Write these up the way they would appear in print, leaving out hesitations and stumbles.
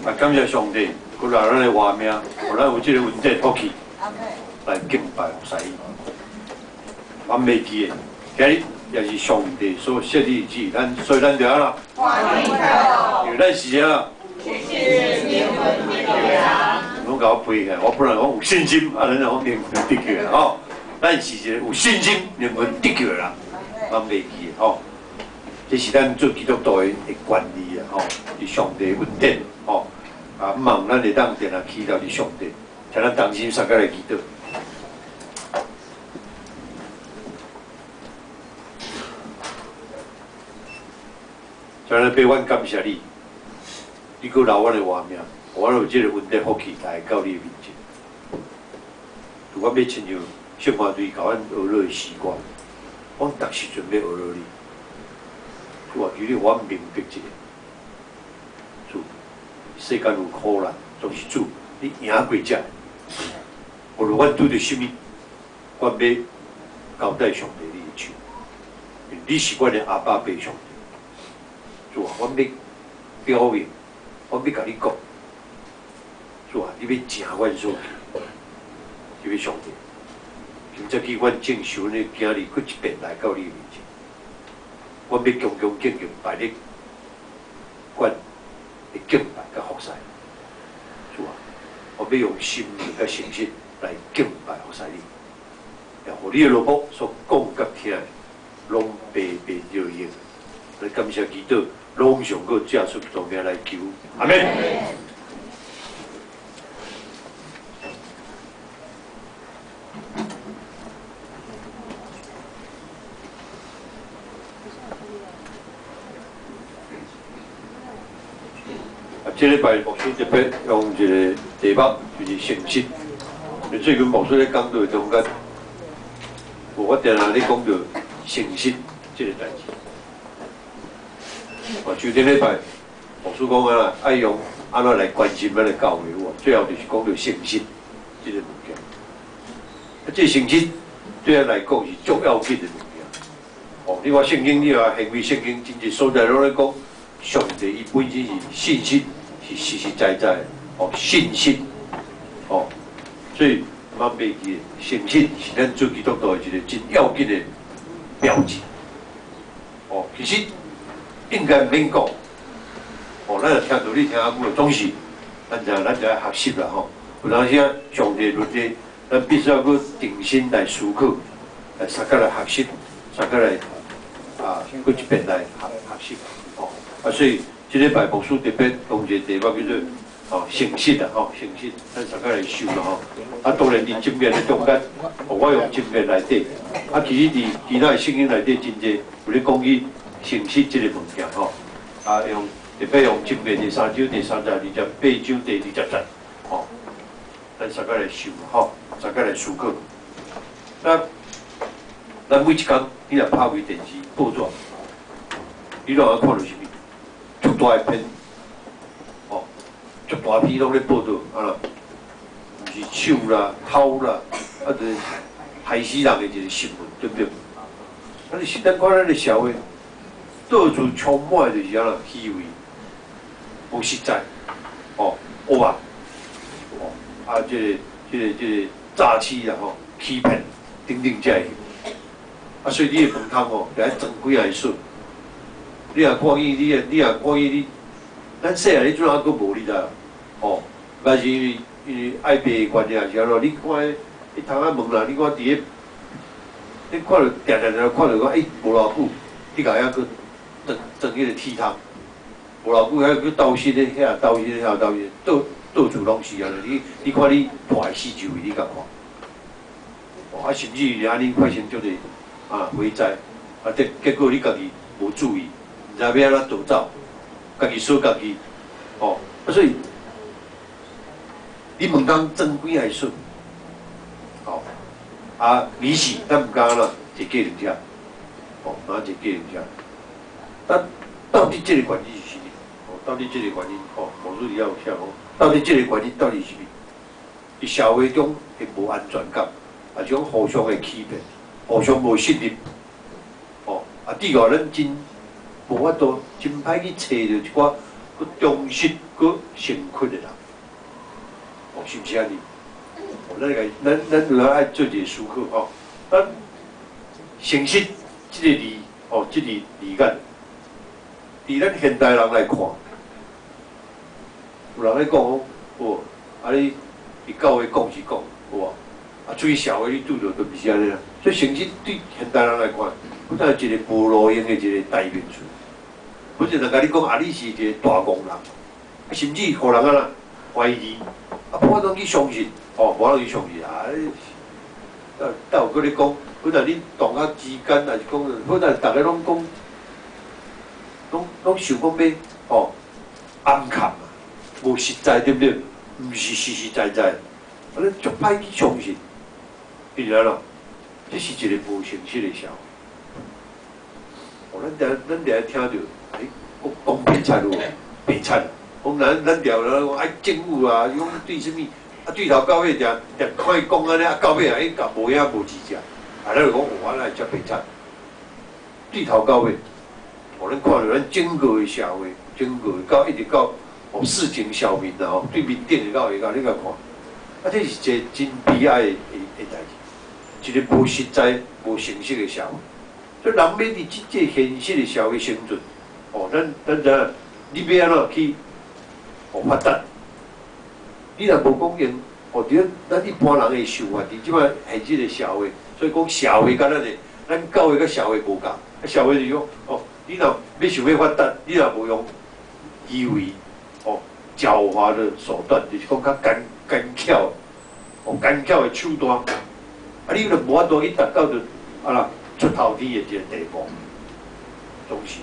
啊，感謝上帝，閣來咱的活命，予咱有這个恩典福氣來敬拜服侍伊。我袂記的，今日也是上帝所設立的日子，咱所以咱就按怎？歡喜快樂。因為咱是按怎？有信心靈魂得救的人。攏共我背起來，我本來講有信心，啊，咱就講靈魂得救的吼。咱是一个有信心靈魂得救的人，我袂記的吼。這是咱做基督徒的權利啊！吼，是上帝恩典吼。啊，毋望咱會當定定祈禱佇上帝，請咱同心相佮來祈禱。主啊，阮感謝你，你閣留阮的活命，予阮有這个恩典福氣來到你的面前。阮欲親像聖歌隊共阮學落的詩歌，阮逐時陣欲學落你。主啊，求你予阮明白一下，主，世間有苦難，總是主，你贏過這。無論阮拄著啥物，阮欲交代上帝你的手，因為你是阮的阿爸父上帝。主啊，阮欲表明，阮欲共你講，主啊，你欲成阮所求，這位上帝。今早起阮正想阮的囝兒閣一遍來到你面前，阮欲恭恭敬敬拜你，阮的敬拜佮服侍。主啊，我欲用心靈佮誠實來敬拜服侍你，也予你的奴僕所講佮聽的，攏白白著應。咱感謝祈禱，攏上閣主耶穌基督名來求，阿們。啊，這禮拜牧師特別用一個題目，就是誠實。最近牧師咧講道中間，有我定定咧講到誠實這個代誌。啊，就頂禮拜牧師講啊，愛用按怎來關心咱的教會，最後就是講到誠實這個物件。啊，這個誠實對咱來講是足要緊的物件。哦，你看聖經，你看行為聖經，真濟所在攏咧講，上帝伊本身是信實，是實實在在的，哦，信實，哦，所以咱袂記得，誠實是咱做基督徒的一個真要緊的標誌。哦，其實應該毋免講，哦，咱若聽道理聽較久，總是咱就咱就愛學習啦吼。有當時啊，上帝律例，咱必須要閣重新來思考，來相佮來學習，相佮來啊，閣一遍來學學習吼。啊，所以這禮拜牧師特別講一個題目叫做哦誠實啦吼，誠實，咱相佮來想啦吼。啊，當然佇箴言的中間，我用箴言內底，啊，其實佇其他的聖經內底真濟有咧講起誠實這個物件吼。啊，用特別用箴言第三章第32節，八章第20節，吼，咱相佮來想吼，相佮來思考。那咱每一工，你若拍開電視、報紙，你攏會看著啥物？足大一篇，吼，足大篇攏咧報導，啊啦，毋是搶啦、偷啦，啊，就是害死人的一個新聞，對毋對？啊，你實在看咱的社會，到處充滿就是按怎虛偽、無實在，吼，惡啊，吼，啊，這個詐欺啦，吼，欺騙等等這个。啊，所以你的飯桶吼，就愛裝幾下水。你若看見你，你若看見你，咱細漢你陣還閣無，你知無？吼，但是因為愛爬的關係，還是按怎？你看彼，彼窗仔門啦，你看佇咧，你看著定定定看著講，欸，無偌久，你共遐閣裝裝彼個鐵桶，無偌久遐閣鬥室咧，遐鬥室咧，遐鬥室，到到處攏是按呢。你看你蹛四周圍，你共看。哦，啊，甚至於按呢發生足濟啊火災，啊，結果你家己無注意，毋知欲按怎逃走，家己鎖家己，吼，啊，所以你飯桶裝幾下水，吼，啊，暝時咱毋敢按怎坐計程車，吼，毋敢坐計程車。啊，到底這個原因是啥物？吼，到底這個原因，吼，牧師佇遐有寫講，到底這個原因到底是啥物？佇社會中的無安全感，啊，這種互相的欺騙，互相無信任，吼，啊，至於咱真無法度，真歹去揣著一寡閣忠實、閣誠懇的人，哦，是毋是按呢？哦，咱來咱咱就愛做一個思考吼。咱誠實這個字，哦，這個字眼，佇咱現代人來看，有人咧講講，哦，啊你佇教會講是講，有無？啊，出去社會你拄著都毋是按呢啦。所以誠實對現代人來看，本來一個無路用的一個代名詞。本來人共你講啊，你是一個大戇人，啊，甚至予人按怎懷疑，啊，無法度去相信，哦，無法度去相信啊！啊，倒有閣咧講，本來恁同學之間，還是講，本來逐家攏講，攏攏想講欲哦，暗藏啊，無實在對毋對？毋是實實在在，啊，咱足歹去相信，因為按怎？這是一個無誠實的社會。哦，咱定咱定聽著，欸，講講白賊有無？白賊，講咱咱定咱講愛政府啊，講對啥物啊，對頭到尾定定看伊講按呢，啊到尾啊，伊甲無影無一隻，啊，咱就講哦，按呢才白賊。對頭到尾，哦，咱看著咱整個的社會，整個到一直到哦市井小民啊，吼，對面頂的到下到，你共看，啊，這是一個真悲哀的的代誌，一個無實在、無誠實的社會。所以人欲佇這個現實的社會生存，哦，咱咱知影，你欲按怎去哦發達？你若無講用，哦，佇咱一般人的想法，佇這擺現實的社會，所以講社會佮咱的，咱教會佮社會無仝。啊，社會就是講，哦，你若欲想欲發達，你若無用機會，哦，狡猾的手段，就是講較奸奸巧，哦，奸巧的手段，啊，你就無法度去達到著啊啦出頭天的一個地步，總是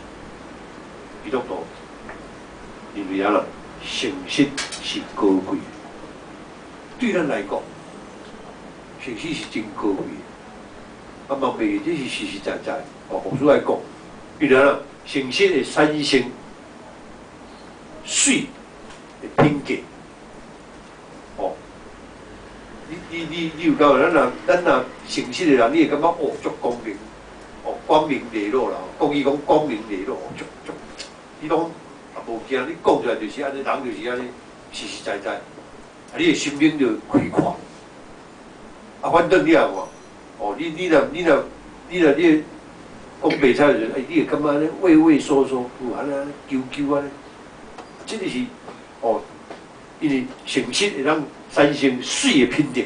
基督徒，因為按怎，誠實是高貴，對咱來講，誠實是真高貴的。啊，嘛袂，這是實實在在。哦，牧師來講，因為按怎，誠實會產生媠的品格。哦，你你你你有感覺？咱若咱若誠實的人，你會感覺哦，足光明，哦，光明磊落啦。講伊講光明磊落，足足，你攏也無驚，你講出來就是按呢，人就是按呢，實實在在。啊，你的心胸就開闊。啊，反正你也看，哦，你你若你若你若你講白賊的時陣，欸，你會感覺按呢畏畏縮縮，有按呢揪揪按呢。這個是哦，因為誠實會當產生媠的品德，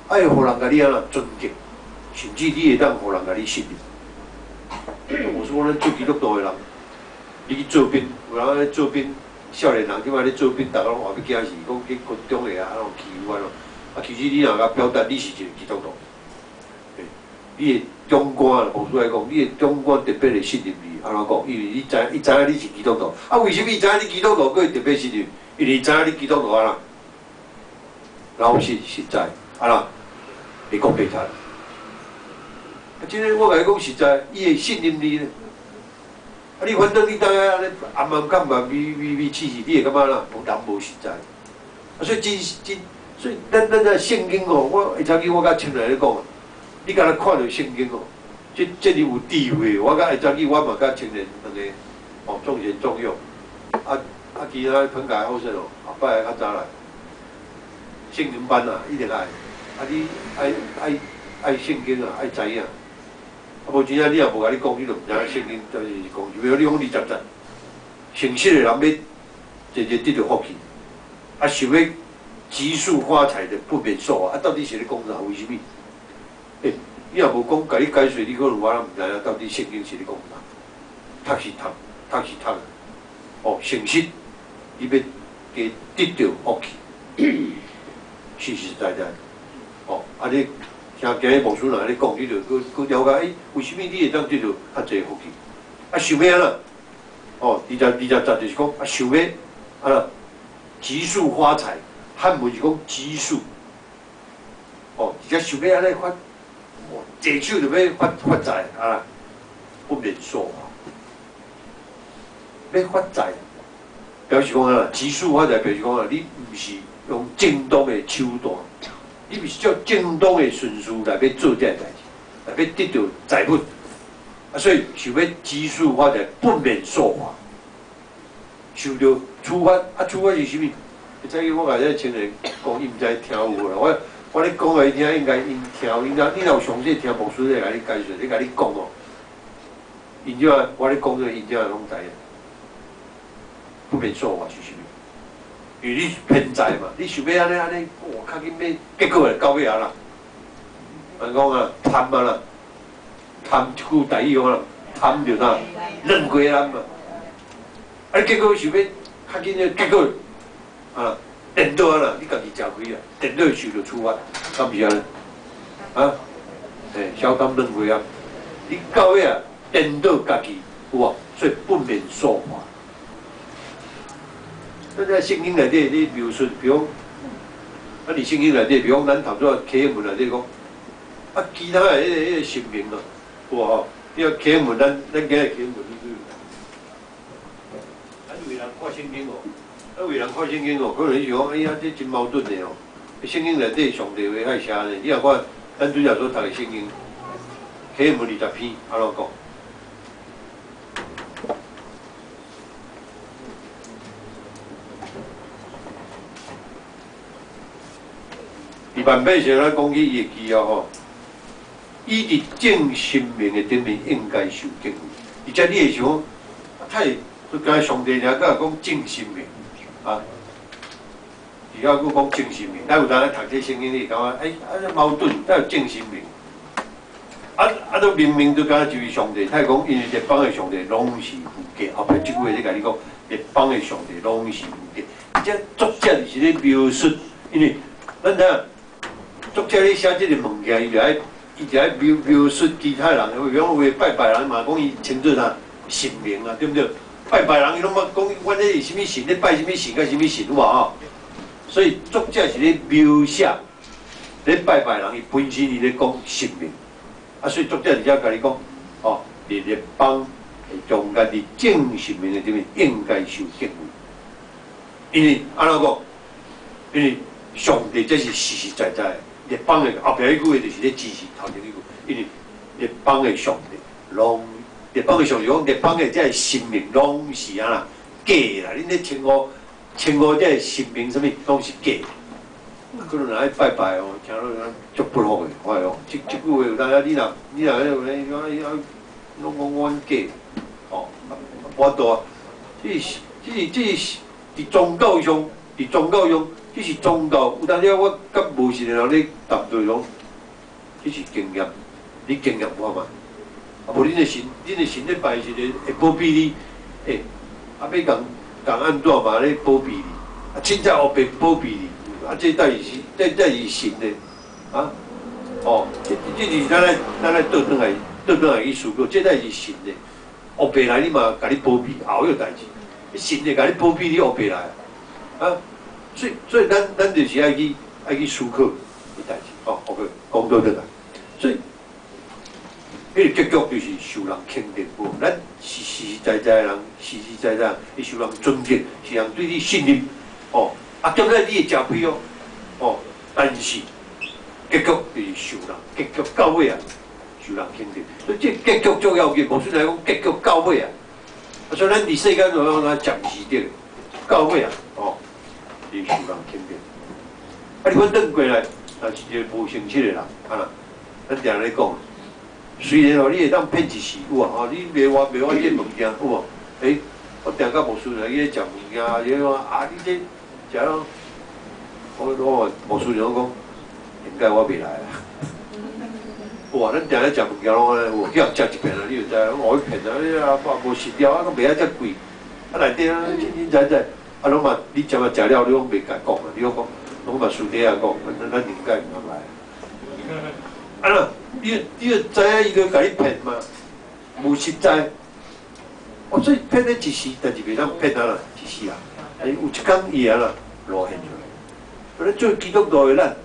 愛予人共你按怎尊敬，甚至你會當予人共你信任。我說咱做基督徒的人，你去做兵，有人咧做兵，少年人這擺咧做兵，逐家攏話欲驚死，講去軍中的啊，按怎欺負按怎。啊，其實你若共表達你是一個基督徒，欸，你的長官牧師來講，你的長官特別會信任你，按怎講？因為你知伊知影你是基督徒。啊，為啥物伊知影你基督徒，閣會特別信任？因為伊知影你基督徒按怎，老實實在，按怎會講白賊。啊，這个我共你講實在，伊會信任你咧。啊，你反正你當下按呢暗暗崁崁、微微微試試，你會感覺啦，無人無實在。啊，所以真真，所以咱咱這聖經哦，我下早起我佮青年咧講，你敢若看著聖經哦，這這爾有智慧。我佮下早起我嘛佮青年兩個哦，重言重用。啊啊，其他噴界好勢哦，後擺較早來聖靈班啊，一定愛。啊，你愛愛愛聖經啊，愛知影。啊，無真正你若無共你講，你就毋知影聖經到底是講。比如你講二十節，誠實的人欲濟濟得著福氣，啊，想欲急速發財的不免受罰。啊，到底是咧講啥？為啥物？欸，你若無講，共你解說，你可能我攏毋知影到底聖經是咧講啥。讀是讀，讀是讀。哦，誠實，你欲加得著福氣，實實在在。哦，啊你聽今日牧師若按呢講，你就閣閣了解，欸，為啥物你會當得著較濟福氣？啊，想欲按怎？哦，二十二十節就是講啊，想欲按怎急速發財，漢文是講急速。哦，而且想欲按呢發，哦，一手就欲發發財啊，不免受罰。欲發財，表示講按怎？急速發財表示講啊，你毋是用正當的手段。你毋是照正當的順序來欲做這个代誌，來欲得著財物，啊，所以想欲急速發財，不免受罰。受著處罰，啊處罰是啥物？你知我共這青年講，伊毋知聽有無啦。我咧講予伊聽，應該𪜶聽有。你若有詳細聽牧師咧共你解說，咧共你講哦。𪜶這下我咧講這個，𪜶這下攏知影。不免受罰是啥物？因為你偏財嘛，你想欲按呢按呢，哇，較緊欲，結果會到尾啊啦。人講啊，貪啊啦，貪一句台語講啦，貪就啥，軟雞籠嘛。啊，你結果想欲較緊的結果啊，顛倒啊啦，你家己食虧啊，顛倒受著處罰，敢毋是按呢？啊，嘿，小貪軟雞籠，你到尾啊，顛倒家己有無？所以不免受罰。咱在聖經內底，你描述，比如講，啊，佇聖經內底，比如講，咱頭拄仔啟應文內底講，啊，其他的彼個神明啊，有無吼？你看啟應文，咱今日啟應文，咱為人看聖經哦，咱為人看聖經哦，可能你想講，哎呀，這真矛盾的哦。聖經內底上帝話愛寫呢？你若看咱拄才所讀的聖經，啟應文20篇，按怎講？伫萬百姓咱講起伊會記啊吼，伊佇眾神明的頂面應該受敬畏。而且你會想講，啊，太，閣敢上帝爾閣講眾神明啊？而家閣講眾神明，咱有當讀這聖經，你會感覺欸，啊，這矛盾，哪有眾神明？啊啊，都明明都敢若就是上帝，他會講因為列邦的上帝攏是虛假，後壁這句話咧共你講，列邦的上帝攏是虛假。而且作者是咧描述，因為咱知影。作者咧寫這个物件，伊就愛描述其他人，比如講有的拜拜人嘛，講伊稱做啥神明啊，對毋對？拜拜人伊攏捌講，阮這是啥物神，咧拜啥物神，佮啥物神有無吼？所以作者是咧描寫咧拜拜人，伊本身伊咧講神明，啊，所以作者佇遮共你講，哦，佇列邦中間佇眾神明的頂面應該受敬畏，因為按怎講？因為上帝這是實實在在的。列邦的後壁彼句話就是咧支持頭前彼句，因為列邦的上帝攏，列邦的上帝講列邦的這个神明攏是按怎假的啦，恁咧稱呼這个神明啥物攏是假的。可能若愛拜拜哦，聽落足不服的，我講，這句話有當時你若彼個咧，講攏講阮假，哦，無法度啊，這是佇宗教上，佇宗教上。這是宗教，有當時我佮無信的人咧談對講，這是經驗，你經驗看覓？啊，無恁的神，恁的神咧拜是會保庇你，欸，啊，欲共共按怎嘛咧保庇你？啊，凊彩烏白保庇你，啊，這代誌是，這是神的，啊，哦，這是咱來倒轉來去思考，這代誌是神的，烏白來你嘛共你保庇，後有代誌，神會共你保庇你烏白來，啊？所以咱就是愛去思考這代誌，哦，OK，講倒轉來，所以，彼个結局就是受人肯定，無？咱是實實在在的人，實實在在，伊受人尊敬，是人對你信任，哦，啊，踮咧你會食虧哦，哦，但是結局就是受人結局到尾啊，受人肯定，所以這結局足要緊。無論來講，結局到尾啊，啊，所以咱佇世間上講，咱暫時的，到尾啊，哦。是受人肯定，啊！你反轉過來，若是一个無誠實的人，啊啦，咱定咧講，雖然哦，你會當騙一時有啊，吼，你賣我這物件有無？欸，我定佮牧師來去食物件，伊講啊，你這食了，我牧師就講，應該我袂來啊。有啊，咱定咧食物件攏按呢，有去予食一遍啊，你就知，攏予伊騙啊，你啊無實料啊，閣賣啊遮貴，啊內底啊凊凊彩彩。啊，攏嘛，你食嘛食了，你攏袂共講啊！你攏講，攏嘛私底下講，咱應該毋通來。啊啦，你就知影伊就共你騙嘛，無實在。哦，所以騙咧一時，但是袂當騙啊啦，一時啊。有一工伊會按怎露現出來。所以做基督徒的咱，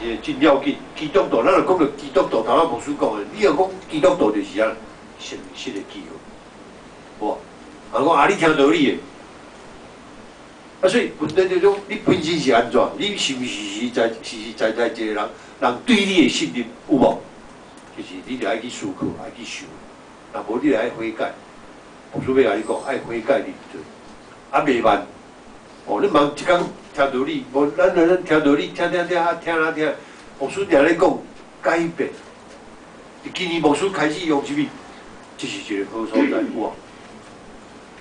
是一個真要緊。基督徒，咱若講著基督徒，頭仔牧師講的，你若講基督徒就是按怎誠實的記號。無，啊講啊，你聽道理的。啊，所以問題就講，你本身是按怎？你是毋是實實在在一個人？人對你的信任有無？就是你著愛去思考，愛去想。若無你著愛悔改。牧師欲共你講，愛悔改認罪。啊，袂慢。哦，你茫一工聽道理，無咱聽道理，聽聽聽啊聽啊聽。牧師定咧講改變。今年牧師開始用啥物？這是一個好所在，有無？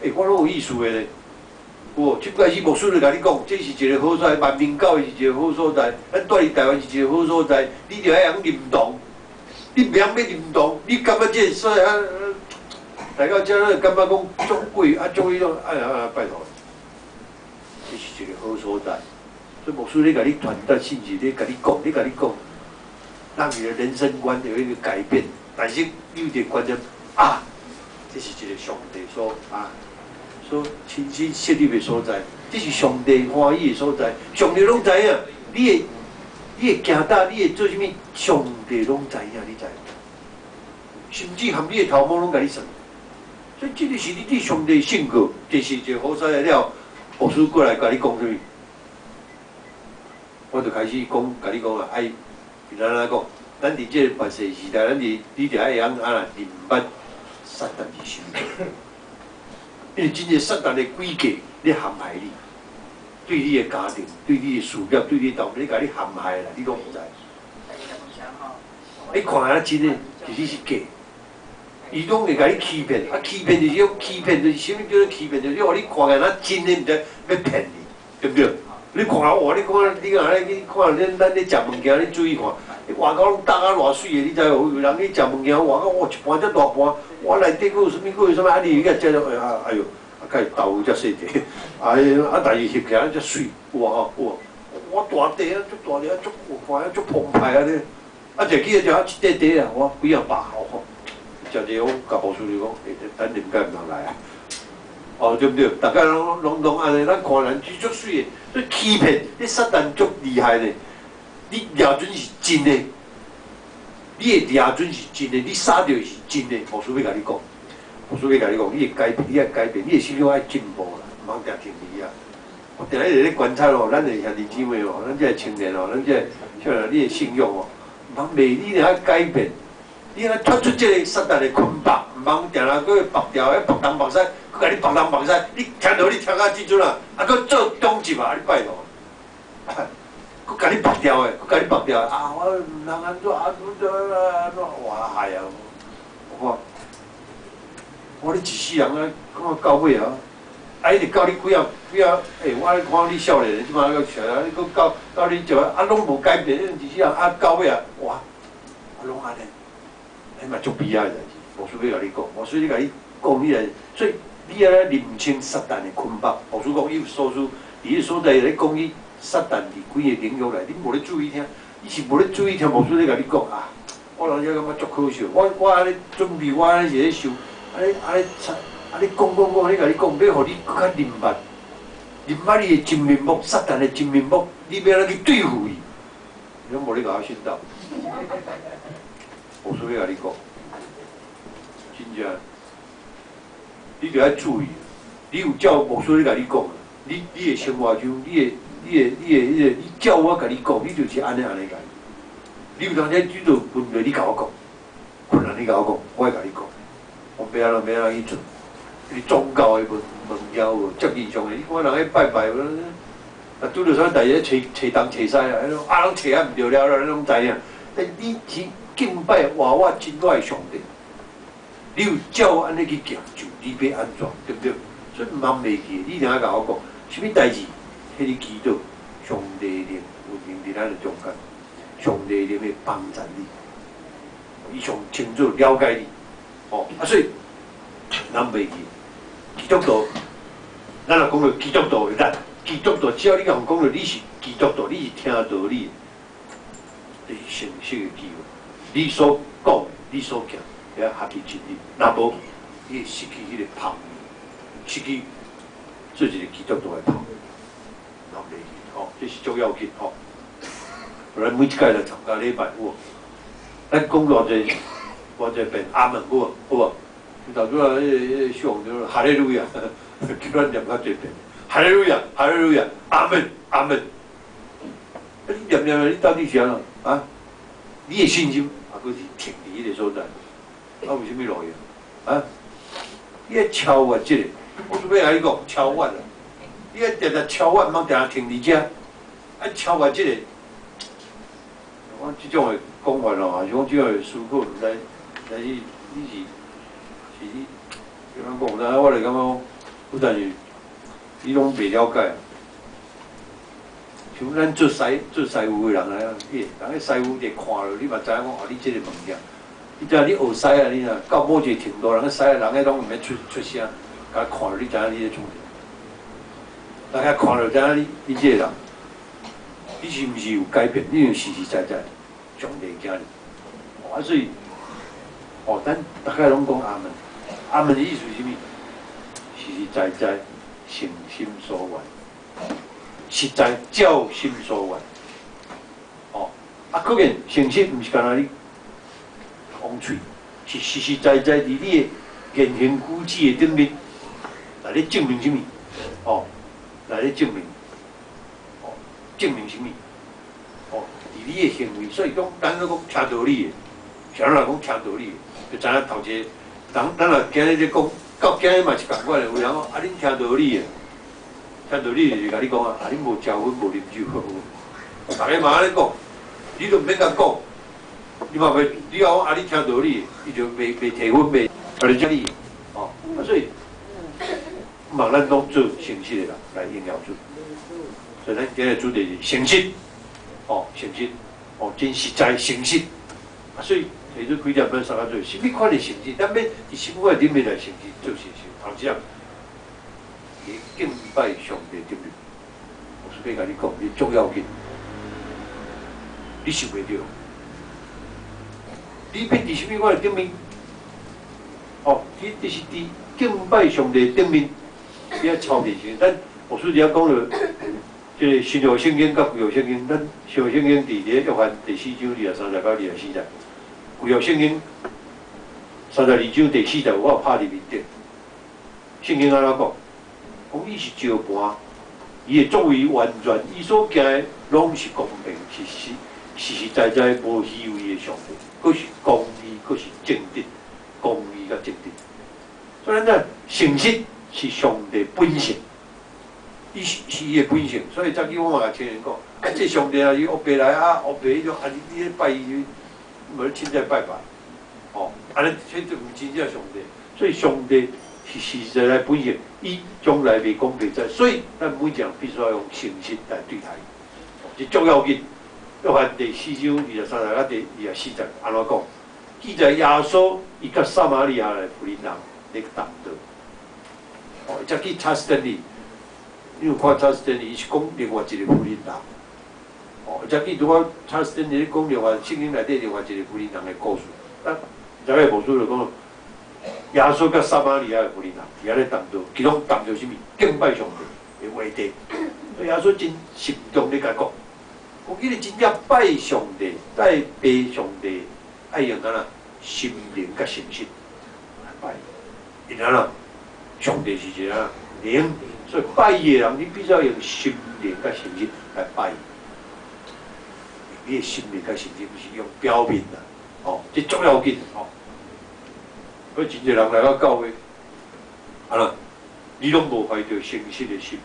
欸，我攏有意思的咧。有無？這擺始牧師就共你講，這是一個好所在，萬民教會是一個好所在，咱住佇台灣是一個好所在。你著愛曉認同，你袂曉欲認同，你感覺這個所在啊？來到這，咱感覺講足貴啊，足彼種，哎呀，拜託，這是一個好所在。所以牧師咧共你傳達信息，咧共你講，咧共你講，讓你的人生觀有一個改變。但是你有一個觀念啊，這是一個上帝所啊所親身設立的所在，這是上帝歡喜的所在，上帝攏知影，你會行搭，你會做啥物，上帝攏知影，你知？甚至含你的頭毛攏共你算。所以這個是你對上帝信靠，這是一個好所在了。牧師過來共你講啥物？我就開始講，共你講啊，愛，是按怎講？咱佇這個末世時代，咱佇你著愛會曉按怎認捌撒旦是啥物？因為真濟撒旦的詭計咧陷害你，對你的家庭、對你的事業、對你的頭，咧共你陷害啦，你攏毋知。你看啊，真的，其實是假。伊攏會共你欺騙，啊，欺騙就是種欺騙，就是啥物叫做欺騙？就是予你看起來若真的，毋知欲騙你，對毋對？你看哇，你看你若咧去看恁咱咧食物件，你注意看，外口攏搭啊偌媠的，你知無？有人去食物件，外口哇一盤遮大盤，哇內底閣有啥物？閣有啥物？啊，你去食了，哎呀，哎喲，啊，較會豆腐遮細塊，啊，啊，但是翕起來遮媠，有無吼？有無？我大塊啊，足大塊啊，足看啊，足澎湃啊咧！啊，就去食一塊塊啊，我幾仔百吼。食者我共牧師就講，欸，咱啉解毋通來啊！哦，對毋對？逐家攏攏攏按呢，咱看人是足媠的，所以欺騙，你撒旦足厲害呢。你掠準是真的，你的掠準是真的，你殺著是真的。牧師欲共你講，牧師欲共你講，你會改變，你愛改變，你的信仰愛進步啦，毋通定停佇遐。我定一直咧觀察哦，咱的兄弟姊妹哦，咱這個青年哦，咱這個少年，你的信仰哦，毋通袂，你著愛改變。你愛脫出這個撒旦的捆綁，毋通定定閣縛掉，彼縛東縛西，閣共你縛東縛西。你聽著你聽到這陣啊，啊，閣做中集啊，你拜託，閣共你縛掉的，閣共你縛掉的啊！我毋通按怎啊？怎怎怎哇害啊！我看，我你一世人啊，講到尾啊，啊一直到你幾仔幾仔，欸，我咧看你少年的，這擺閣起來，你閣到到你就啊，攏無改變，一世人啊到尾啊，哇，啊攏按呢。彼嘛足悲哀的代誌，牧師欲共你講，牧師咧共你講你來，所以你愛來認清撒旦的捆綁。牧師講，伊有所事，佇彼所在咧講伊撒旦佇幾個領域內，你無咧注意聽，你是無咧注意聽牧師咧共你講啊。我當時感覺足可笑，我按呢準備，我按呢是咧想，按呢按呢按呢講講講，咧共你講，欲予你閣較認捌，認捌伊的真面目，撒旦的真面目，你欲按怎去對付伊？你攏無咧共我信道。牧師欲共你講，真正，你著愛注意，你有照牧師咧共你講，你的生活中，你的你的你的彼個，你照我共你講，你就是按呢按呢共。你有當時遇著問題，你共我講，困難你共我講，我會共你講。我欲按怎欲按怎去做？你宗教的物物件有無？節日上的，你看人咧拜拜，啊拄著啥代誌，揣揣東揣西啊，彼種啊攏揣啊毋對了了，你攏知影。但你是敬拜活活真我的上帝，你有照按呢去行，就你欲按怎，對毋對？所以毋通袂記，你一定愛共我講，啥物代誌，彼個祈禱，上帝靈運行佇咱的中間，上帝靈會幫助你，伊上清楚了解你，哦，啊所以咱袂記，基督徒，咱若講著基督徒，咱基督徒，只要你共講著你是基督徒，你是聽道理的，這是誠實的機會。你所講，你所行，要合佇真理。若無，你會失去彼個芳味，失去做一個基督徒的芳味。咱袂記，吼，這是足要緊吼。咱每一屆來參加禮拜，有無？咱講偌濟偌濟遍阿門，有無？有無？頭拄仔彼個秀紅就哈利路亞，叫咱念較濟遍。哈利路亞，哈利路亞，阿門，阿門。你念念，你到底是按怎啊？你的信心啊，閣是停佇彼個所在，啊有啥物路用？啊？你愛超越這個，我準備共你講超越啊！你愛定定超越，毋通定定停佇遮，愛超越這个。我這種的講法咯，還是講這種的思考，毋知，但是你是你怎講？但我就感覺，有但是你攏袂了解。像咱做師傅的人來啊，人彼師傅一看落，你嘛知影講，哦，你這个物件，你知影你學師啊，你若到某一个程度，人彼師人彼攏毋免出聲，共看落，你知影你咧創啥？人共看落知影你這个人，你是毋是有改變？你是實實在在上帝囝兒。啊，所以，哦，咱逐家攏講阿門，阿門的意思是啥物？實實在在，誠心所願，實在照心所願。哦，啊，可見誠實毋是干焦你講喙，是實實在在佇你的言行舉止的頂面來咧證明啥物？哦，來咧證明，哦，證明啥物？哦，佇你的行為，所以講，咱攏講聽道理的，像咱來講聽道理的，就知影頭一个人，咱若今日咧講，到今日嘛是仝款的，有人講啊，恁聽道理的，聽道理就是共你講啊，啊，恁無食薰無啉酒，逐个嘛按呢講，你都毋免共講，你嘛袂，你講啊，你聽道理，伊就袂提薰袂，啊，你這理，哦，啊，所以，望咱攏做誠實的人來榮耀主，所以咱今日主題是誠實，哦，誠實，哦，真實在誠實，啊，所以提出幾點咱三個做，啥物款的誠實？咱欲佇啥物款頂面來誠實做事情？頭一項，佇敬拜上帝頂面，我是欲共你講，你足要緊，你想袂著，你欲佇啥物款的頂面？哦，你就是佇敬拜上帝頂面，你愛操練先。咱牧師佇遐講著，這个新約聖經佮舊約聖經，咱新約聖經佇佇約翰第四章23節到24節，舊約聖經32章第四節，我有拍佇面頂。聖經按怎講？講伊是石盤，伊的作為完全，伊所行的攏是公平，是實實實在在無虛偽的上帝，閣是公義，閣是正直，公義佮正直。所以咱這誠實是上帝本性，伊是伊的本性。所以早起我嘛共青年講，啊，這上帝啊，伊烏白來啊，烏白彼種，啊，你咧拜伊，無咧凊彩拜拜，哦，按呢，這就毋真正上帝。所以上帝是實在在本性，伊從來袂講袂在，所以咱每一個人必須要用誠實來對待伊，這足要緊。約翰第四章23節到第24節按怎講？記載耶穌伊佮撒瑪利亞的婦人咧談道。哦，伊才去查斯頓利，你有看查斯頓利，伊是講另外一個婦人。哦，伊才去拄仔查斯頓利咧講另外聖經內底另外一個婦人的故事。啊，這个牧師就講，耶穌佮撒瑪利亞的婦人佇遐咧談道，其中談著啥物？敬拜上帝的話題。所以耶穌真慎重咧共講，講彼个真正拜上帝、拜爸上帝，愛用按怎心靈佮誠實來拜。因按怎？上帝是一个靈，所以拜伊的人，你必須要用心靈佮誠實來拜伊。你的心靈佮誠實，毋是用表面啦，哦，這足要緊哦。所以真濟人來到教會，啊啦，你攏無懷著誠實的心。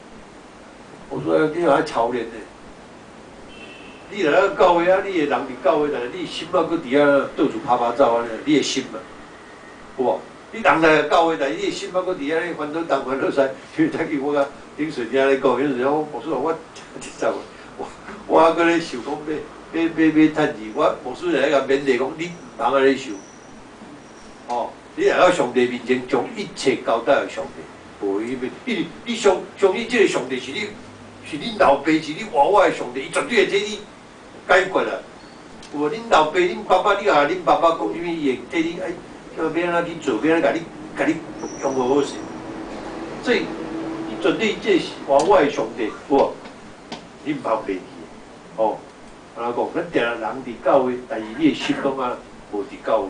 我說你若愛操練呢，你來到教會啊，你的人佇教會，但是你心啊，閣佇遐到處趴趴走按呢，你的心啊，有無？你人來教會，但是你的心啊，閣佇遐咧煩惱東煩惱西。因為早起我佮頂順遐咧講，頂順講，牧師我真我還閣咧想講欲欲欲欲趁錢，我牧師來共勉勵講，你毋通按呢想，哦，你來到上帝面前，將一切交代予上帝，無彼個，因為你相信這个上帝是你，是恁老爸，是你活活的上帝，伊絕對會替你解決啊。有無？恁老爸、恁爸爸，你若恁爸爸講啥物，伊會替你哎，欲按怎去做，欲按怎共你，共你用好好勢。所以，你絕對這是活活的上帝，有無？你毋通袂記，哦。按怎講？咱定定人佇教會，但是你的心攏啊無佇教會。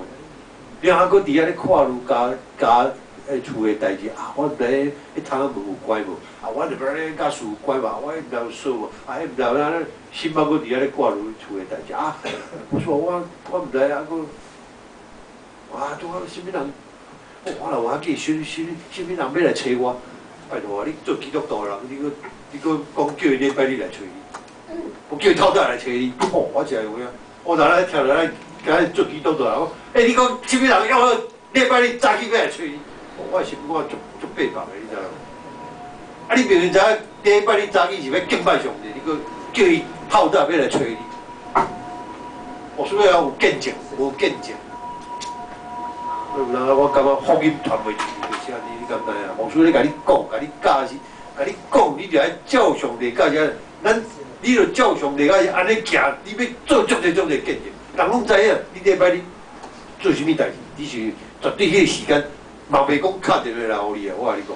你還閣佇遐咧看愈家家彼厝的代誌啊！我毋知彼窗仔門有關無？啊，我就欲咧佮事有關無？我彼毋知有鎖無？啊，彼毋知有心啊，閣佇遐咧掛慮厝的代誌啊！我說我毋知啊，閣哇，拄好啥物人？我若有法記，啥啥啥物人欲來揣我？拜託啊！你做基督徒的人，你閣講叫伊禮拜日來揣你，我叫伊透早來揣你，吼！我真有影，我若來聽落來，敢做基督徒人講，欸，你講啥物人要我禮拜日早起欲來揣你？我心肝足足八百的，你知無？啊！你明明知影禮拜日早起是欲敬拜上帝，你閣叫伊透早欲來揣你，我所以要有見證，無見證。有人我感覺福音傳袂出去就是按呢，你敢知影？牧師咧共你講，共你教示，共你講，你就愛照上帝教示。咱你著照上帝教示按呢行，你欲做足濟足濟見證，人攏知影你禮拜日做啥物代誌，你是絕對彼個時間，嘛袂講敲電話來予你啊！我共你講，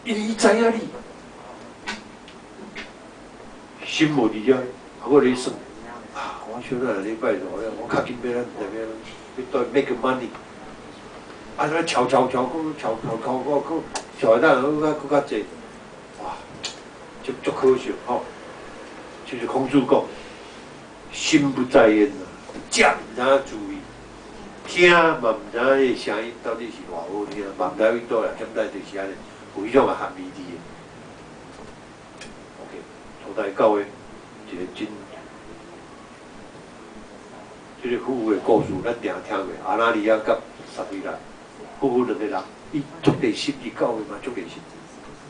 因為伊知影你心無佇遮，啊，閣咧算。啊！我小可禮拜五咧，我較緊欲咱毋知欲欲倒 make money，啊！咱敲敲敲，閣敲敲敲，閣閣敲等閣較閣較濟，哇！足足可惜吼。就是孔子講，心不在焉啊，食毋知影滋味，聽嘛毋知影彼個聲音到底是偌好聽，嘛毋知佇佗來，現在就是按呢，有彼種的含義佇的。OK，初代教會一個真。這個夫婦的故事，咱定聽過。亞拿尼亞佮撒非喇夫婦兩個人，伊足熱心佇教會嘛，足熱心，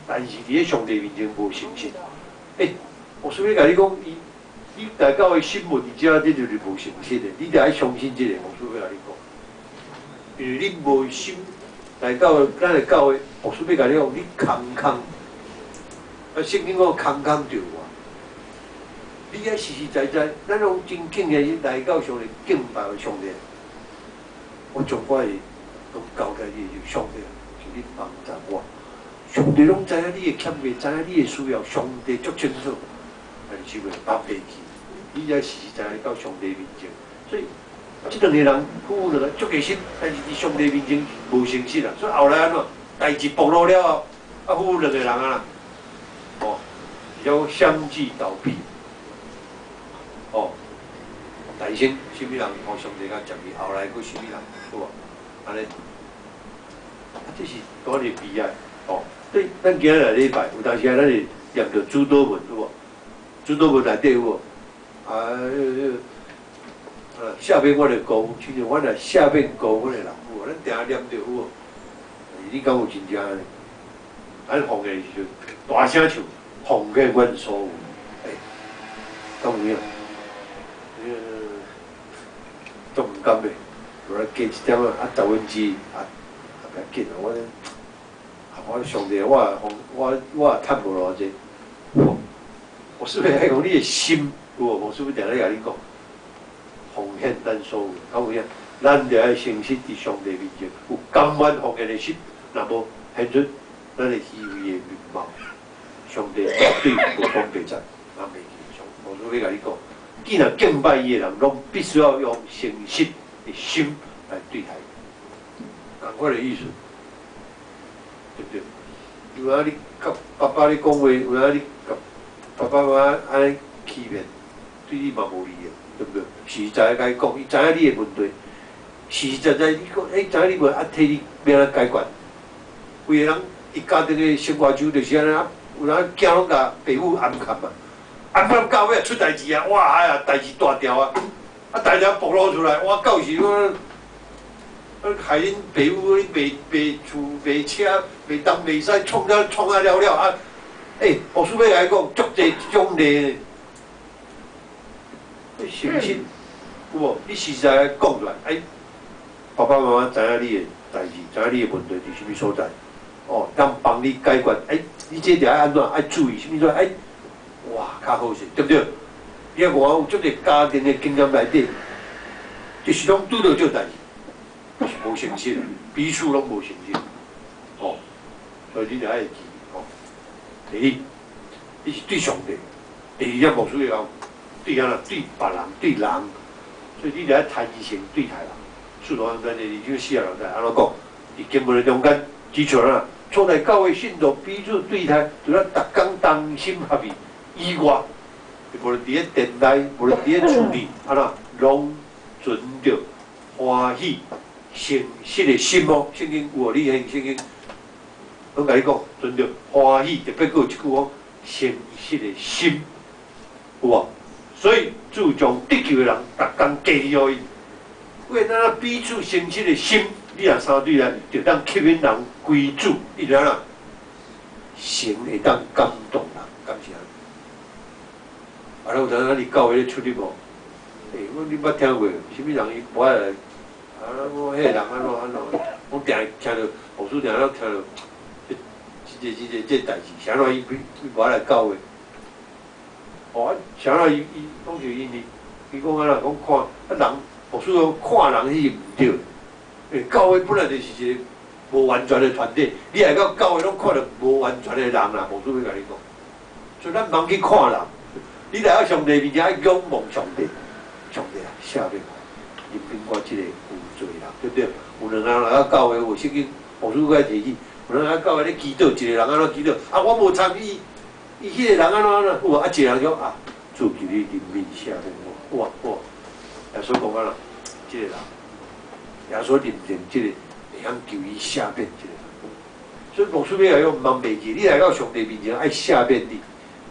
但是佇咧上帝面前無誠實。欸，我所以共你講，伊你來教會心無佇遮，這就是無誠實的。你著愛相信這個，牧師欲共你講，因為你無心來教會，咱的教會，牧師欲共你講，你空空，啊，聖經講空空著無。你愛實實在在，咱攏真敬的來到上帝敬拜上帝。我將我的攏交代你，就上帝，求你幫助我。上帝攏知影你的欠缺，知影你的需要，上帝足清楚。但是袂放袂記，你愛實實在在到上帝面前。所以，這兩個人夫婦兩個足熱心，但是佇上帝面前無誠實啦。所以後來按怎，代誌暴露了後，啊，夫婦兩個人啊，哦，就相繼倒閉。哦，誕生啥物人予上帝較接去，後來閣啥物人，對無？按呢，啊，這是多咧悲哀，哦。對，咱今仔日來禮拜，有當時啊，咱會念著主禱文，有無？主禱文內底有無？啊，啊，赦免阮的過，親像阮來赦免過阮的人，有無？咱定定念著有無？你敢有真正按呢？咱奉獻的時陣，大聲唱，奉獻阮所有，欸，敢有影？足毋甘的，無來加一點仔，啊，十分之一，啊，啊，袂要緊啊，我，啊，我上帝，我也奉，我我也趁無偌濟，我是欲愛講你的心，有無？牧師欲定咧共你講，奉獻咱所有，敢有影？咱著愛誠實佇上帝面前，有甘願奉獻的心，若無顯出咱的虛偽的面貌，上帝絕對無講白讚，咱袂記上。牧師欲共你講。既然敬拜伊的人，攏必須要用誠實的心來對待伊，仝款的意思，對毋對？有影你佮爸爸咧講話，有影你共爸爸媽媽按呢欺騙，對你嘛無利的，對毋對？實在共伊講，伊知影你的問題，實實在在你講，欸，知影你問啊，替你欲按怎解決？有的人伊家庭的生活就是按呢，有人囝攏共爸母暗崁嘛。暗崁到尾出代誌啊！哇哎呀，代誌大條啊！啊，代誌暴露出來，哇，到時我，害恁爸母賣賣厝賣車賣東賣西，創了創啊了了啊！欸，牧師欲共你講，足濟這種例，你誠實有無？你實在講出來，欸，爸爸媽媽知影你的代誌，知影你的問題佇啥物所在，哦，當幫你解決。欸，你這著愛按怎？愛注意啥物？欸，哇，較好勢，對毋對？你看我有足濟家庭的經驗內底，就是攏拄著這代誌，就是無誠實，彼此攏無誠實，哦，所以你著愛記，哦。第一，你是對上帝；第二，也無需要對按怎？對別人，對人，所以你著愛坦誠對待人。使徒行傳第二章四十六節按怎講？佇經文的中間指出啦，初代教會信徒彼此對待，除了逐工同心合意以外，無論佇咧殿內，無論佇咧厝裡，按怎攏存著歡喜誠實的心哦，聖經有哦，你看聖經，攏共你講，存著歡喜，特別閣有一句講誠實的心，有無？所以主將得救的人，逐工加予伊。為咱彼此誠實的心，你若相對來，就當吸引人歸主，伊就按怎？神會當感動人，敢是按呢？啊，有當咱佇教會咧出入無？欸，我你捌聽過？啥物人伊無愛來？啊，我彼个人按怎按怎？我定聽著牧師定攏聽著，這個代誌，啥怎伊無愛來教會？哦，啊，啥怎伊講是因為伊講按怎講看啊人，牧師講看人彼是毋對。欸，教會本來就是一個無完全的團體，你來到教會攏看著無完全的人啦，牧師欲共你講。所以咱毋通去看人，你來到上帝面前愛仰望上帝，上帝啊，赦免我，憐憫我這個有罪人，對不對？有兩個人來到教會，有聖經牧師閣提起，有兩個人教會咧祈禱，一個人按怎祈禱，啊，我無參與，伊彼個人按怎按怎，有啊，一個人講啊，主求你憐憫赦免我，哇哇，耶穌講按怎，這個人，耶穌認定這個會曉求伊赦免這個人，所以牧師欲來講，毋通袂記，你來到上帝面前愛赦免你，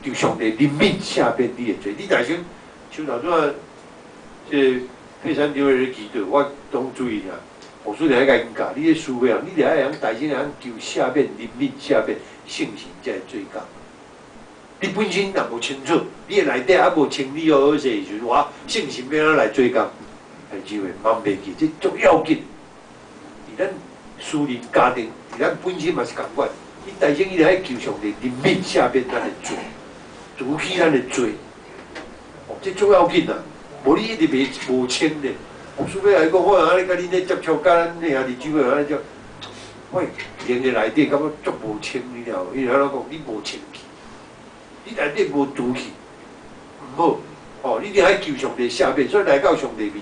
求上帝憐憫赦免你的罪。你若先像頭拄仔，這個佩珊長咧祈禱，我攏注意聽。牧師定愛共𪜶教，你咧思維啊，你著愛會曉大聲會曉求赦免、憐憫、赦免，聖神才會做工。你本身若無清楚，你的內底猶無清理好好勢的時陣，哇，聖神欲按怎來做工？兄姊妹，毋通袂記，這足要緊。佇咱私人家庭，佇咱本身嘛是仝款。你大聲一定愛求上帝憐憫赦免咱的罪，除去咱的罪。哦，這足要緊啊！無你一直袂無清的。牧師欲來講，我按呢共恁咧接觸，佮咱兄弟姊妹按呢接，我靈的內底感覺足無清，你知無？伊按怎講？你無清氣，你內底無除去，毋好。哦，你一定愛求上帝赦免，所以來到上帝面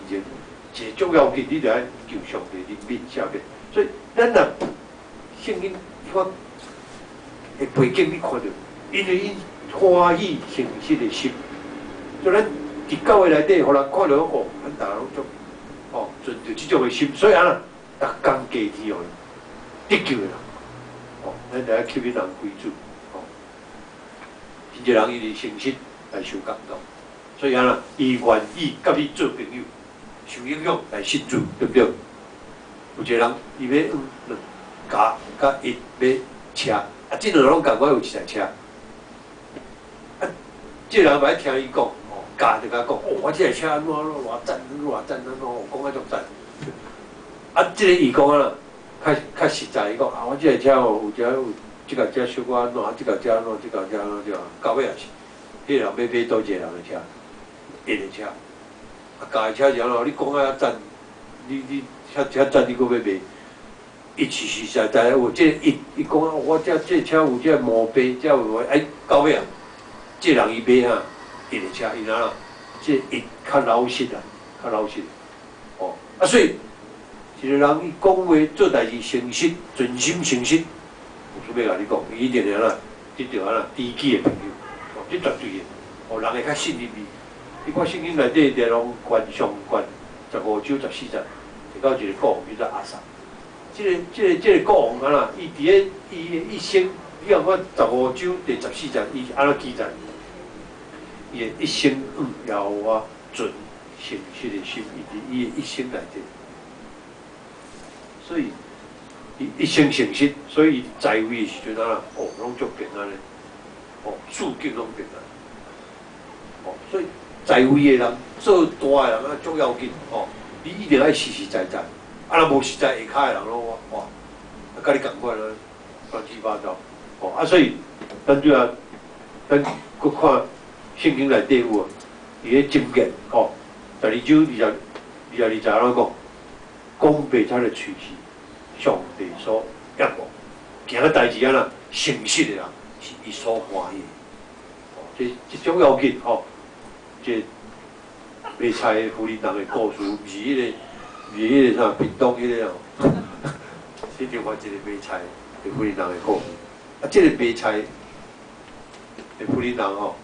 前，一個足要緊，你著愛求上帝憐憫赦免。所以咱若聖經看的背景，你看著，因為𪜶歡喜誠實的心，所以咱佇教會內底，予人看著哦，咱逐家攏足哦，存著這種的心，所以按怎，逐工加添予伊得救的人，哦，咱著愛吸引人歸主，哦，真濟人因為誠實來受感動，所以按怎，伊願意佮你做朋友，受影響來信主，對不對？有一個人伊欲兩家佮伊買車，啊，這兩個攏仝款有一台車，啊，這個人嘛愛聽伊講，哦，甲就共講，哦，我這台車按怎按怎偌讚，偌讚，按怎講啊足讚。啊，這個伊講按怎，較較實在，伊講啊，我這台車哦，有遮有這個遮小可按怎，這個遮按怎，這個遮按怎，這個到尾也是，彼個人欲買佗一個人的車，伊的車，啊，共的車是按怎？你講啊遐讚，你遐遐讚，你閣欲賣？伊實實在在有這伊伊講啊，我這這車有這毛病，這有哎，到尾啊，這人伊買啥？伊的車，伊按怎？這伊較老實啊，較老實。哦，啊，所以一個人伊講話做代誌誠實，存心誠實，有啥欲共你講，伊一定會按怎？得著按怎？知己的朋友，哦，這絕對的，哦，人會較信任伊。你看聖經內底列王記上卷15章14節，提到一個國王叫做亞撒。這個國王按怎？伊佇咧伊的一生，你看看15章第14節，伊按怎記載？伊的一生向耶和華存誠實的心，伊佇伊的一生內底，所以伊一生誠實，所以伊在位的時陣按怎？哦，攏足平安的，哦，四境攏平安。哦，所以在位的人做大的人啊，足要緊哦，你一定愛實實在在，啊，若無實在下跤的人攏哇，啊，佮你仝款啊，亂七八糟，哦，啊，所以咱就啊，咱閣看聖經內底有啊，佇咧箴言吼，第二章22節按怎講？講白賊的喙是上帝所厭惡，行個代誌按怎？誠實的人是伊所歡喜的，哦，這種要緊吼，這賣菜的婦人人的故事，毋是彼個，毋是彼個啥屏東彼個哦，是另外一個賣菜的婦人人的故事。啊，這個賣菜的婦人人吼，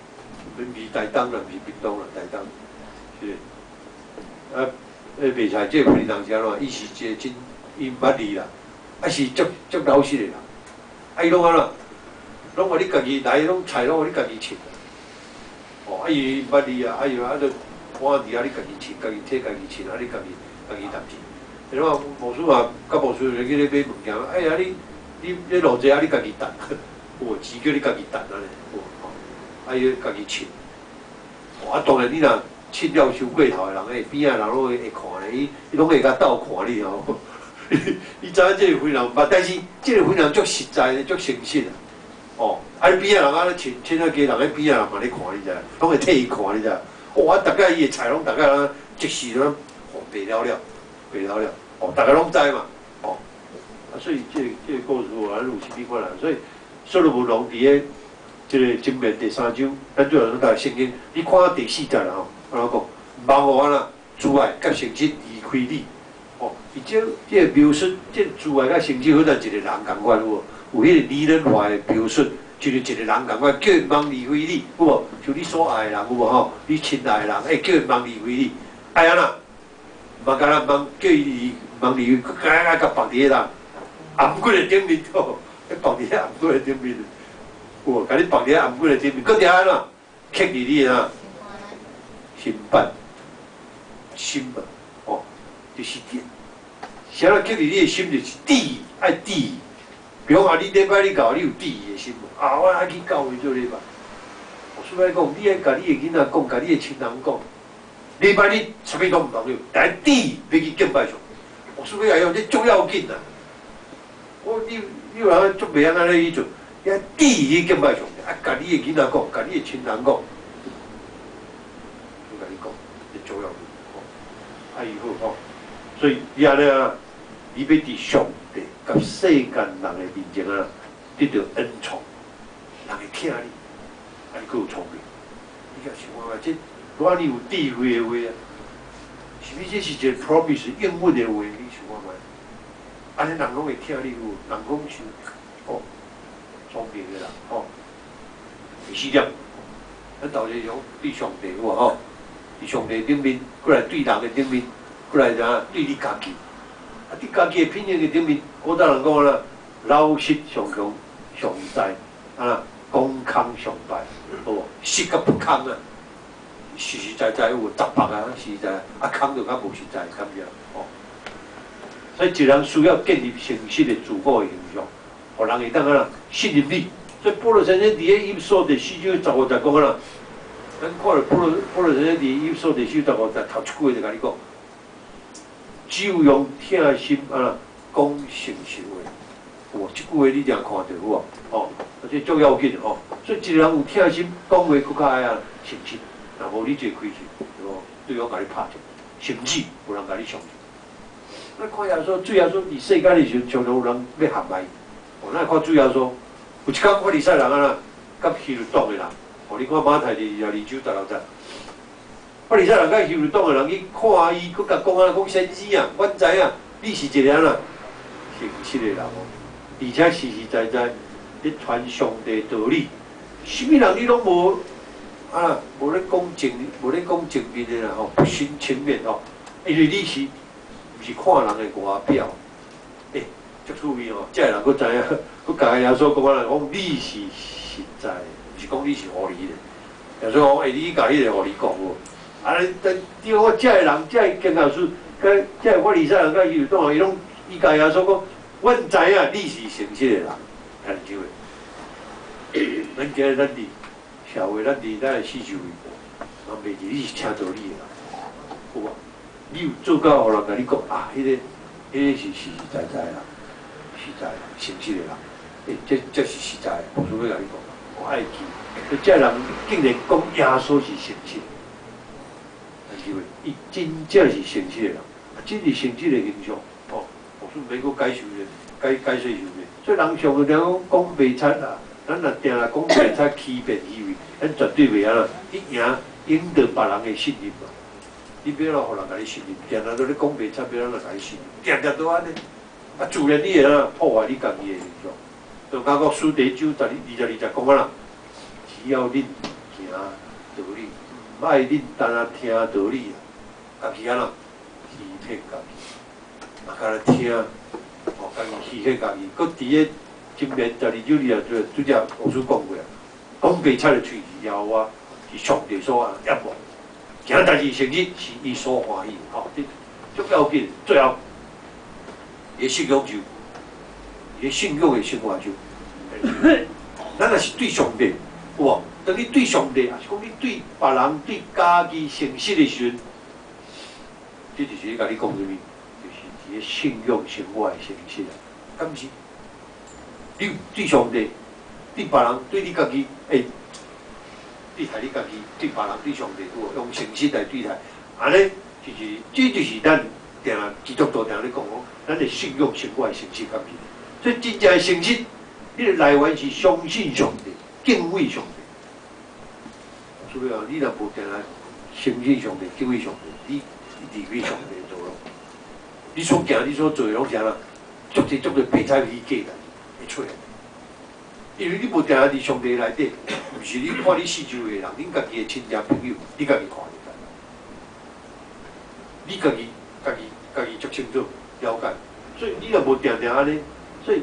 毋是台東啦，毋是屏東啦，台東，是。啊，咧賣菜，這個婦人是按怎？伊是一個真，伊毋捌字啦，啊是足足老實的人，啊伊攏按怎？攏予你家己來，攏菜攏予你家己稱。哦，啊伊毋捌字啊，啊伊啊就搬佇遐你家己稱，家己提家己稱，啊你家己家己擔錢。你看牧師嘛，佮牧師就去咧買物件，哎呀你你你落濟啊，你家己擔，有錢叫你家己擔按呢，有吼，啊伊家己稱。啊當然你若稱了傷過頭的人，欸邊仔人攏會會看咧，伊伊攏會共鬥看你吼。你知影這個婦人毋捌，但是這個婦人足實在的，足誠實啊。哦，啊你邊仔人按呢稱稱啊濟人咧邊仔人嘛咧看你知，攏會替伊看你知。哦，啊，逐家伊的菜攏逐家攏即時攏哦賣了了，賣了了，哦，逐家攏知嘛，哦，啊，所以這個這個故事咱有啥物款人？所以所羅門王佇咧這個箴言第三章，咱最後攏讀聖經，你看第四節啦吼，按怎講？毋通予按怎慈愛佮誠實離開你，哦，伊這這個描述，這個慈愛佮誠實好像一個人仝款有無？有彼個擬人化的描述，就是一個人仝款，叫伊毋通離開你，有無？像你所愛的人有無吼？你親愛的人，欸，叫伊毋通離開你，愛按怎？嘛敢若毋通叫伊毋通離開，閣愛共縛佇彼啦，頷頸的頂面吼，彼縛佇彼頷頸的頂面，有無？共你縛佇彼頷頸的頂面，閣佇按怎？刻佇你的啥？心版，心嘛，哦，就是啥物刻佇你的心，就是志，愛志。比如講啊，你禮拜你教你有志的心無？啊，我愛去教會做禮拜。我順便講，你愛共你的囡仔講，共你的親人講，禮拜日啥物攏毋通了，但志欲去敬拜上帝。我順便來講，這足要緊啊！我你你有人足袂曉按呢去做，你愛志去敬拜上帝，啊，共你的囡仔講，共你的親人講，我共你講，這足要緊吼。啊，伊好吼，所以你按呢啊，你欲佇上帝佮世間人的面前啊，得到恩寵，人會疼你，啊，你閣有聰明。你共想看覓，這如果你有智慧的話啊，是毋是這是一個 promise 應允的話？你想看覓？按呢人攏會疼你有，人講是哦，聰明的人吼。第四點，咱頭先講對上帝有無吼？佇上帝頂面，閣來對人的頂面，閣來啥？對你家己。啊，對家己的品行的頂面，古早人講啦，老實上強上在，啊，講空上敗，好無？實佮不空啊，實實在在有雜白啊，實在啊，空就較無實在，敢毋哦。所以一個人需要建立誠實的自我的形象，予人會當按怎信任你。所以保羅先生佇咧以弗所第四章十五節講按怎，咱看著保羅保羅先生佇以弗所第四章十五節頭一句就共你講，只有用疼心按怎講誠實話，有無？這句話你定看著有無？哦，啊，這足要緊的吼。所以一個人有疼心，講話閣較愛按誠實，若無你這個開喙，對無？對方共你拍折，甚至有人共你相信。咱看耶穌，主耶穌佇世間的時陣，常常有人欲陷害伊。哦，咱看主耶穌，有一工法利賽人按怎，佮希律黨的人，哦，你看馬太第22章16節，法利賽人佮希律黨的人去看伊，閣共講按怎，講先生啊，阮知影你是一個按怎誠實的人哦，而且實實在在咧傳上帝道理，啥物人你攏無啊，無咧講正，無咧講正面的啦吼，不徇情面吼，因為你是毋是看人的外表？欸，足趣味哦！這个人閣知影，閣共耶穌講按怎，講你是實在的，毋是講你是狐狸的。耶穌講，欸，你去共彼個狐狸講無？啊，你等對我這个人，這個經學師，佮這個法利賽人，佮希律黨人，伊攏伊共耶穌講，阮知影你是誠實的人，聽這話。咱今日咱佇社會，咱佇咱的四周圍，人袂記你是聽道理的人，有無？你有做到，予人共你講啊，彼個、彼個是實實在在啦，實在誠實的人，欸，這這是實在的，無需欲共你講，我愛記。這人竟然講耶穌是誠實，因為伊真正是誠實的人，啊，真是誠實的形象，哦，我說免閣解釋咧，解解釋受咧。所以人常常講講袂出啦，咱若定定講袂出欺騙以為，咱絕對袂按怎去贏贏得別人的信任嘛。你欲按怎予人共你信任？定定都咧講袂出，欲按怎共你信任？定定都按呢，啊，自然你會按怎破壞你家己的形象。就雅各書第一章十二二十二節講按怎，只要恁行道理，毋愛恁單單聽道理啊，家己按怎去獻家己，啊，敢若聽，哦，家己犧牲家己，閣佇個箴言12章20節，拄才牧師講過啊，講白賊的喙是耶和華是上帝所厭惡，行代誌誠實是伊所歡喜，吼，這足要緊。最後，伊信仰就，伊信仰的生活就，咱若是對上帝，有無？當你對上帝，抑是講你對別人、對家己誠實的時陣，這就是咧共你講啥物？就是佇個信仰生活的誠實啊，敢是？你對上帝、對別人、對你家己，欸，對待你家己、對別人、對上帝，有無用誠實來對待？按呢，就是，這就是咱定基督徒定咧講講，咱的信仰生活的誠實，敢是？所以真正的誠實，彼個來源是相信上帝、敬畏上帝。所以啊，你若無定來相信上帝、敬畏上帝，你離開上帝做咯。你所行、你所做的攏是按怎？足濟足濟白賊虛假代誌會出來。因為你無定定佇上帝內底，毋是你看你四周的人，恁家己的親戚朋友，你家己看就知。你家己、家己、家己足清楚了解。所以你若無定定按呢，所以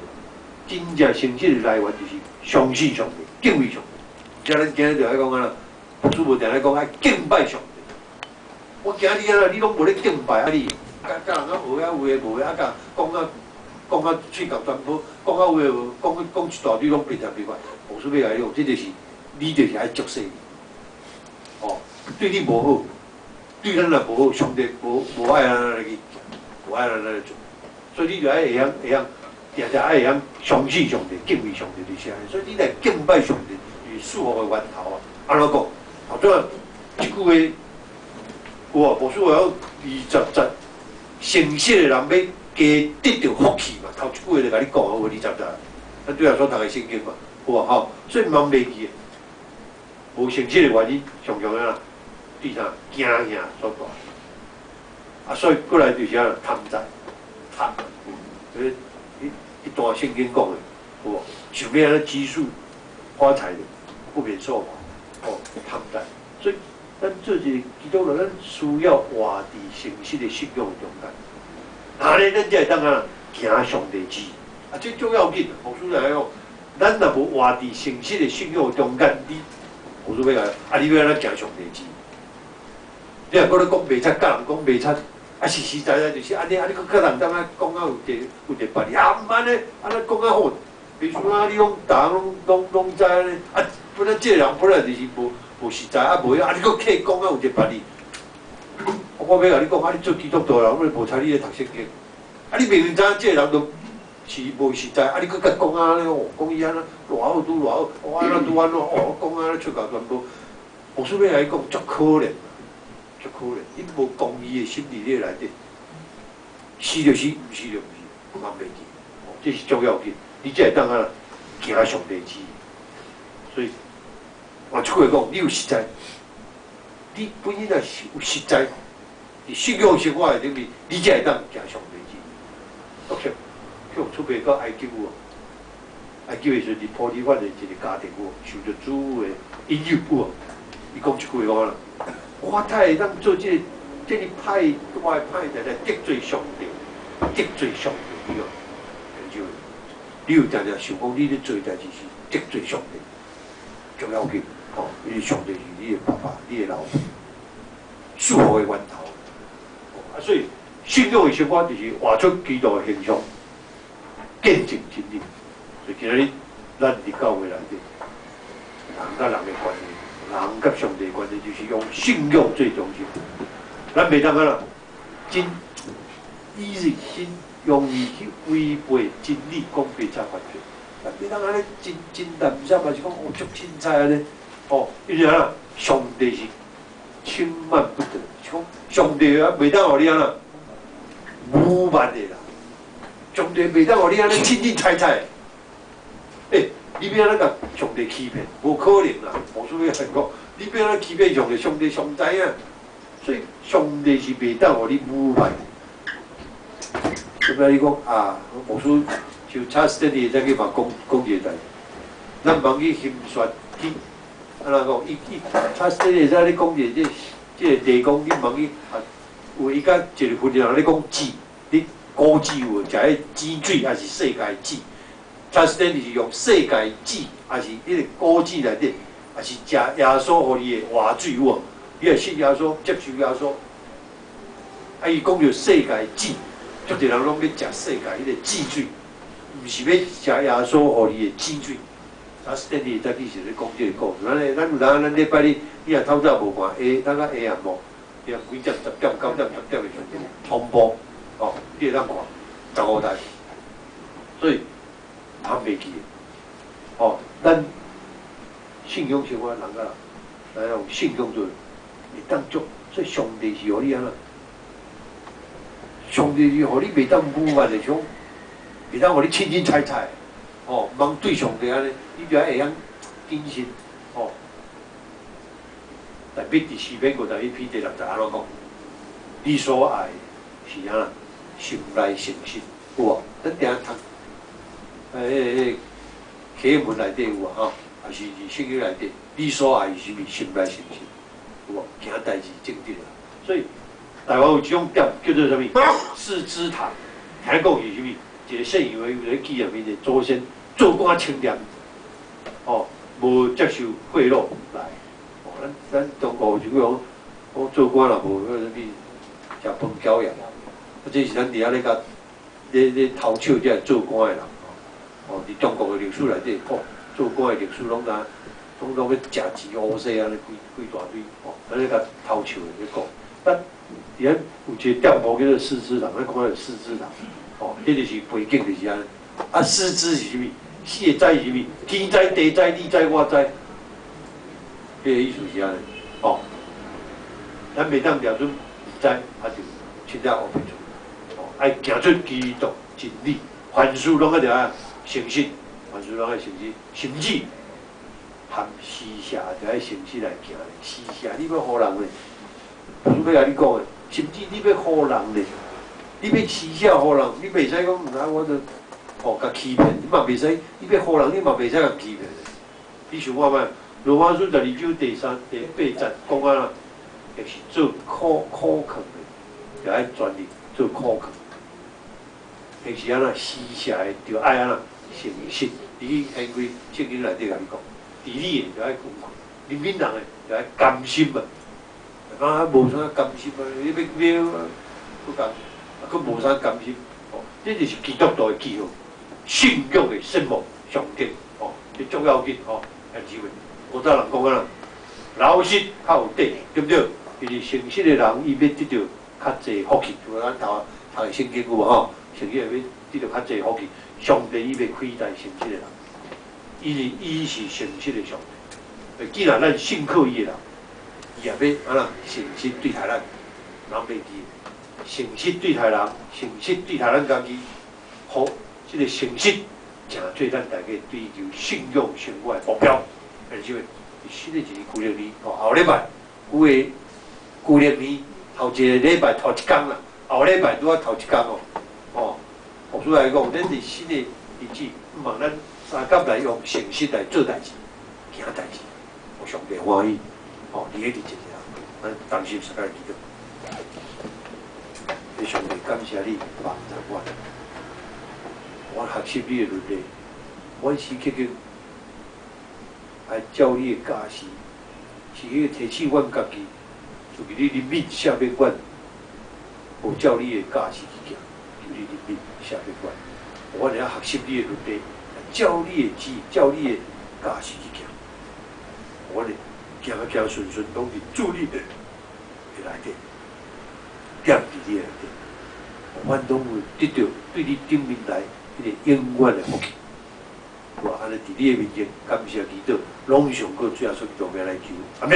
真正誠實的來源就是相信上帝、敬畏上帝。遮咱今日就愛講按怎？牧師無定咧講愛敬拜上帝。我今日啊，你攏無咧敬拜啊你，共共人講學啊有的無的啊，共講啊講啊喙角全部，講啊有的無，講講一大堆攏白賊白話。牧師欲共你講，這就是你就是愛足細膩。哦，對你無好，對咱也無好，上帝無無愛咱按呢去，無愛咱按呢做，所以你就愛會曉會曉，定定愛會曉相信上帝、敬畏上帝就是按呢。所以你來敬拜上帝，是祝福的源頭啊。按怎講？頭拄仔這句話有無？牧師話二十節，誠實的人欲加得著福氣嘛。頭一句話就共你講啊，有二十節，咱拄仔所讀的聖經嘛，有無吼？所以毋通袂記，無誠實的原因，常常按怎？對啥驚嚇所帶。啊，所以過來就是按怎貪財貪，彼彼段聖經講的，有無？想欲按怎積蓄發財的，不免受罰。哦，貪財，所以咱做一個基督徒，咱需要活佇誠實的信仰中間。按呢，咱才會當按怎行上帝旨意。啊，這足要緊。牧師來講，咱若無活佇誠實的信仰中間，你牧師欲共，啊，你欲按怎行上帝旨意？你若閣咧講白賊，共人講白賊，啊，實實在在就是按呢，啊，你閣共人當啊講啊有一個有一個別哩，啊，毋按呢，按呢講啊好，袂輸啊，你攏逐項攏攏攏知按呢，啊，本來這個人本來就是無無實在，啊，無啊，你閣客講啊有一個別哩，我欲共你講，啊，你做基督徒人，我無採你咧讀聖經，啊，你明明知影這個人就是無實在，啊，你閣共講啊，哦，講伊按怎偌好拄偌好，哦，按怎拄按怎，哦，講啊出夠全部，牧師欲共你講足可憐，足可憐，伊無公義的心佇你內底，是就是，毋是就毋是，嘛袂記，哦，這是足要緊，你才會當按怎行上帝旨意。所以，換一句話講，你有實在，你本身若是有實在，佇信仰生活的頂面，你才會當行上帝旨意。OK，去予出賣到埃及有無？埃及的時陣，佇波提乏的一個家庭有無？受著主的引誘有無？伊講一句話講啦，我太會當做這個這爾歹大的歹代來得罪上帝，得罪上帝，你講，就你有定定想講，你咧做代誌是得罪上帝，足要緊吼，因為上帝是你的爸爸，你的老爸，祝福的源頭。啊，所以信仰的生活就是活出基督的形象，見證真理。所以今仔日咱佇教會內底，人佮人的關係，人佮上帝的關係，就是用信仰做中心。咱袂當按怎，真 easy，真容易去違背真理，講白賊犯罪。咱袂當按呢真真垃圾，抑是講哦足凊彩按呢，哦，因為按怎，上帝是輕慢不得，講上帝啊，袂當予你按怎侮慢的啦。上帝袂當予你按呢凊凊彩彩。欸，你欲按怎共上帝欺騙？無可能啦！牧師欲共講，你欲按怎欺騙上帝？上帝上知影，所以上帝是袂當予你侮慢。特別你講啊，牧師就查斯特尼再去嘛講講一個代誌，咱茫去興說去，按怎講？伊伊查斯特尼在咧講一個這這個地講，你茫去啊，有伊佮一个份量咧講錢，你古紙有食彼錢水，抑是世界錢？Justin 是用世界錢，抑是彼个古紙內底，抑是食耶穌予你的活水有無？你若信耶穌，接受耶穌，啊！伊講著世界錢，足濟人攏欲食世界彼个錢水，毋是欲食耶穌予你的錢水。啊，Stanley 早起是咧講這个故事。咱有當咱禮拜日，你若透早無看下，咱較下暗無，你幾點10點、9點、10點的時陣重播，哦，你會當看15台。所以毋通袂記的，哦，咱信仰生活人佮人，來用信仰做會當足，所以上帝是予你按怎？上帝是予你袂當無法的想，袂當予你凊凊彩彩，哦，毋通對上帝按呢，你就愛會曉謹慎，哦。特別佇詩篇51篇第6節按怎講？你所愛是按怎？心內誠實，有無？咱定讀，彼個啟文內底有啊，吼，抑是佇聖經內底，你所愛是啥物？心內誠實，有無？行代誌正直啊。所以台灣有一種店叫做啥物？四知堂，聽講是啥物？一個信仰的有咧紀念𪜶的祖先做官清廉，哦，無接受賄賂來。哦，咱中國有一句講，講做官若無彼個啥物，食飯餃仔。啊，這是咱佇遐咧共咧偷笑這做官的人。哦，佇中國的歷史內底，哦，做官的歷史攏若攏欲食錢烏西按呢規規大堆，哦，按呢共偷笑的咧講。咱佇遐有一個店鋪叫做四知堂，咱講個四知堂，哦，這就是背景就是按呢。啊，四知是啥物？四個知是啥物？天知、地知、你知、我知，彼個意思是按呢。哦，咱袂當掠準毋知，啊就凊彩烏白做。哦，愛行出基督真理，凡事攏愛著愛誠實，凡事攏愛誠實，甚至含施捨就愛誠實來行。施捨你欲予人咧，我欲共你講的，甚至你欲予人咧，你欲施捨予人，你袂使講啊，我就哦共欺騙，你嘛袂使，你欲予人，你嘛袂使共欺騙。你想看覓？羅馬書12章第3、第8節講啊，就是做苦苦勸的，就愛全力做苦勸。就是按怎施捨的，就愛按怎誠實。你去掀開聖經內底共你講，治理的就愛勤奮，憐憫人的就愛甘心嘛。啊，無啥甘心啊！你欲欲閣共，啊，閣無啥甘心。哦，這就是基督徒的記號，信仰的聖幕上帝。哦，這足要緊吼，兄弟姊妹。古早人講啊，老實較有底，對毋對？因為誠實的人，伊欲得著較濟福氣。就咱頭讀的聖經有無吼？聖經欲得著較濟福氣，上帝伊欲虧待誠實的人，因為伊是誠實的上帝。既然咱信靠伊的人，伊也欲按怎誠實對待咱，人袂記，誠實對待人，誠實對待咱家己，予這个誠實，成做咱大家追求信仰生活的目標。兄弟姊妹，新的一年舊曆年，吼，後禮拜舊的舊曆年頭一个禮拜頭一工啦，後禮拜拄仔頭一工哦，哦，牧師來講，咱佇新的日子，毋望咱相佮來用誠實來做代誌，行代誌，予上帝歡喜，哦，佇個日子啊，咱同心相佮祈禱。上帝感謝你幫助我，我學習你的倫理，阮時刻刻愛照你的教示，時刻提醒阮家己，就是你憐憫赦免阮，無照你的教示去行，求你憐憫赦免阮。阮會曉學習你的倫理，照你的旨，照你的教示去行。阮會行行順順，攏佇主你的內底，踮佇你的內底，阮攏會得著對你頂面來彼个永遠的福氣。哇！按呢佇你的面前感謝祈禱，攏上過主耶穌基督名來求，阿們。